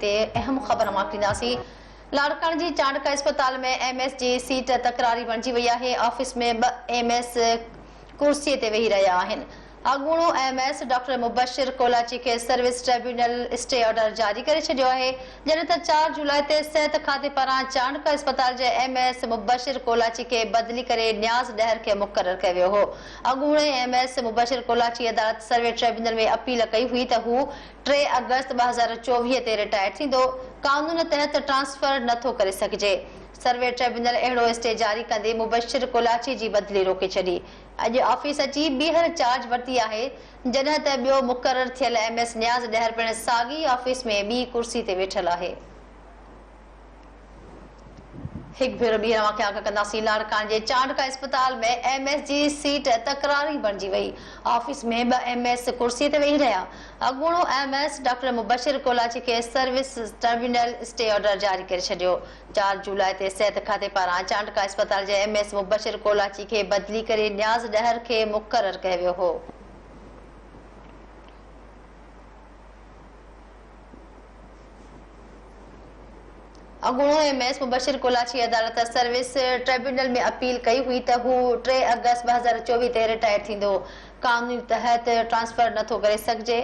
تي اهم خبر اوهان کي ڏينداسين. لاڙڪاڻي جي چانڊڪا اسپتال ۾ ايم ايس جي سيٽ تڪراري بڻجي وئي آهي، آفيس ۾ ٻه ايم ايس ڪرسي تي ويهي رهيا آهن. اڳوڻو M S doctor Mubashir Kolachi کي سروس ٽربيونل اسٽي آرڊر جاري ڪري ڇڏيو آهي، جڏهن ته چار جولاء تي صحت کاتي پاران چانڊڪا اسپتال جي ايم ايس مبشر ڪولاچي کي بدلي ڪري نياز ڏهر کي مقرر ڪيو ويو هو. اڳوڻي ايم ايس مبشر ڪولاچي عدالت سروي ٽربيونل ۾ اپيل ڪئي هئي ته هو ٽي آگسٽ 2024 تي رٽائر ٿيندو، قانون تحت ٽرانسفر نه ٿو ڪري سگهجي. سروي ٽربيونل اهڙو اسٽي جاري ڪندي مبشر ڪولاچي جي بدلي روڪي ڇڏي. اڄ آفيس اچي ٻيهر چارج ورتي آهي، جڏهن ته ٻيو مقرر ٿيل ايم ايس نياز ڏهر پڻ ساڳي آفيس ۾ ٻي ڪرسي تي ويٺل آهي. هڪ ڀيرو ٻيهر اوهان کي آگاهه ڪنداسين لاڙڪاڻي جي چانڊڪا اسپتال ۾ ايم ايس جي سيٽ تڪراري بڻجي وئي، آفيس ۾ ٻه ايم ايس ڪرسي تي ويهي رهيا، اڳوڻو M S doctor Mubashir Kolachi کي سروس ٽربيونل اسٽي آرڊر جاري ڪري ڇڏيو، چار جولاء تي صحت کاتي پاران چانڊڪا اسپتال جي ايم ايس مبشر ڪولاچي کي بدلي ڪري نياز ڏهر کي مقرر ڪيو ويو هو. اڳوڻو ايم ايس مبشر ڪولاچي عدالت سروس ٽربيونل ۾ اپيل ڪئي هئي ته هو ٽي آگسٽ 2024 تي رٽائر ٿيندو، قانون تحت ٽرانسفر نه ٿو ڪري سگهجي.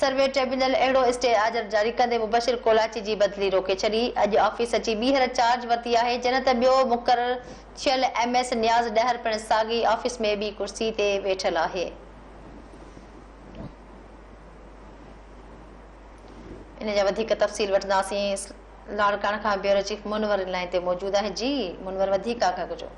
سروي ٽربيونل اهڙو اسٽي آرڊر جاري ڪندي مبشر ڪولاچي جي بدلي روڪي ڇڏي. اڄ آفيس اچي ٻيهر چارج ورتي آهي، جڏهن ته ٻيو مقرر ٿيل ايم ايس نياز ڏهر پڻ ساڳي آفيس ۾ ٻي ڪرسي تي ويٺل آهي. ان جا وڌيڪ تفصيل وٺنداسين لاڙڪاڻه کان بيورو چيف منور ان لائين تي موجود آهي جي منور وڌيڪ آگاهه ڪجو.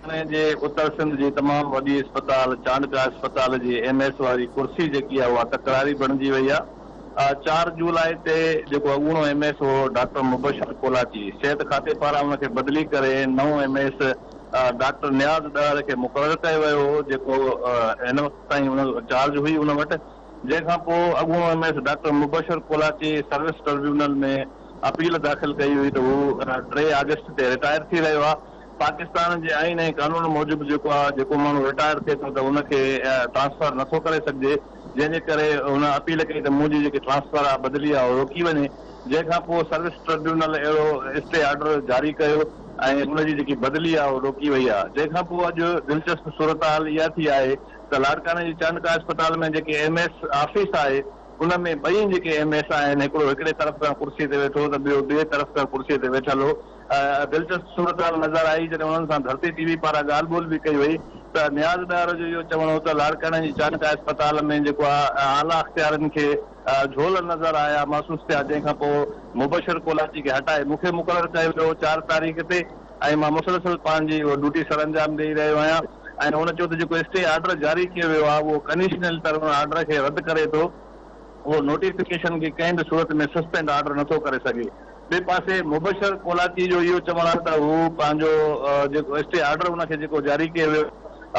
لاڙڪاڻي جي اتر سنڌ جي تمام وڏي اسپتال چانڊڪا اسپتال جي ايم ايس واري ڪرسي جيڪي آهي اها تڪراري بڻجي وئي آهي چار جولاء تي جيڪو اڳوڻو ايم ايس هو ڊاڪٽر مبشر ڪولاچي صحت کاتي پاران ان کي بدلي ڪري نئون ايم ايس ڊاڪٽر نياز ڏهر کي مقرر ڪيو ويو هو جيڪو هن وقت تائين ان چارج هئي ان وٽ جنهن کان پوء اڳوڻو M S doctor Mubashir Kolachi service tribunal ۾ appeal داخل ڪئي هئي ته هو ٽي آگسٽ تي رٽائر ٿي رهيو آهي پاڪستان جي آئين ۽ قانون موجب جيڪو آهي جيڪو ماڻهو رٽائر ٿئي ٿو ته ان کي ٽرانسفر نٿو ڪري سگهجي جنهن جي ڪري هن اپيل ڪئي ته منهنجي جيڪي ٽرانسفر آهي بدلي آهي اها روڪي وڃي جنهن کان پوء سروس ٽربيونل اهڙو اسٽي آرڊر جاري ڪيو ۽ ان جي جيڪي بدلي آهي اها روڪي وئي آهي جنهن کان پوء اڄ دلچسپ صورتحال اها ٿي آهي ته لاڙڪاڻي جي چانڊڪا اسپتال ۾ جيڪي ايم ايس آفيس آهي ان ۾ ٻئي جيڪي ايم ايس آهن هڪڙو هڪڙي طرف کان ڪرسي تي ويٺو هو ته ٻيو ٻئي طرف کان ڪرسي تي ويٺل هو دلچسپ صورتحال نظر آئي جڏهن انهن سان ڌرتي ٽي وي پاران ڳالهه ٻولهه به ڪئي وئي ته نياز ڏاهر جو اهو چوڻ هو ته لاڙڪاڻي جي چانڊڪا اسپتال ۾ جيڪو آهي اعليٰ اختيارين کي جهول نظر آيا محسوس ٿيا جنهن کان پوء مبشر ڪولاچي کي هٽائي مون کي مقرر ڪيو ويو چار تاريخ تي ۽ مان مسلسل پنهنجي اها ڊيوٽي سرانجام ڏئي رهيو آهيان ۽ هن چيو ته جيڪو اسٽي آرڊر جاري ڪيو ويو آهي اهو ڪنڊيشنل طور ان آرڊر کي رد ڪري ٿو اهو نوٽيفڪيشن کي ڪنهن به صورت ۾ سسپينڊ آرڊر نٿو ڪري سگهي ٻئي پاسي مبشر ڪولاچي جو اهو چوڻ آهي ته هو پنهنجو جيڪو اسٽي آرڊر ان کي جيڪو جاري ڪيو ويو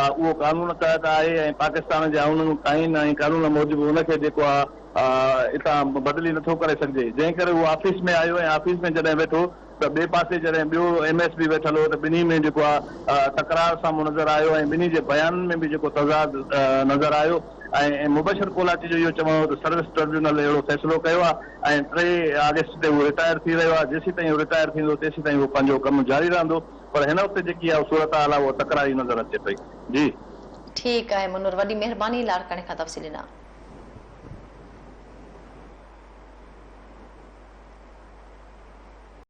اهو قانون تحت آهي ۽ پاڪستان جي آئون آئين ۽ قانون موجب ان کي جيڪو آهي اتان بدلي نٿو ڪري سگهجي جنهن ڪري هو آفيس ۾ آيو ۽ آفيس ۾ جڏهن ويٺو ته ٻئي پاسي جڏهن ٻيو ايم ايس به ويٺل هو ته ٻنهي ۾ جيڪو آهي تڪرار سامهون نظر آيو ۽ ٻنهي جي بيانن ۾ به جيڪو تضاد نظر آيو ۽ مبشر ڪولاچي جو اهو چوڻ هو ته سروس ٽربيونل اهڙو فيصلو ڪيو آهي ۽ ٽي آگسٽ تي هو رٽائر ٿي رهيو آهي جيسيتائين هو رٽائر ٿيندو تيسيتائين هو پنهنجو ڪم جاري رهندو پر هن وقت جيڪي اها صورتحال آهي اها تڪراري نظر اچي پئي. جي. ٺيڪ آهي منور وڏي مهرباني لاڙڪاڻي کان تفصيل ڏنا.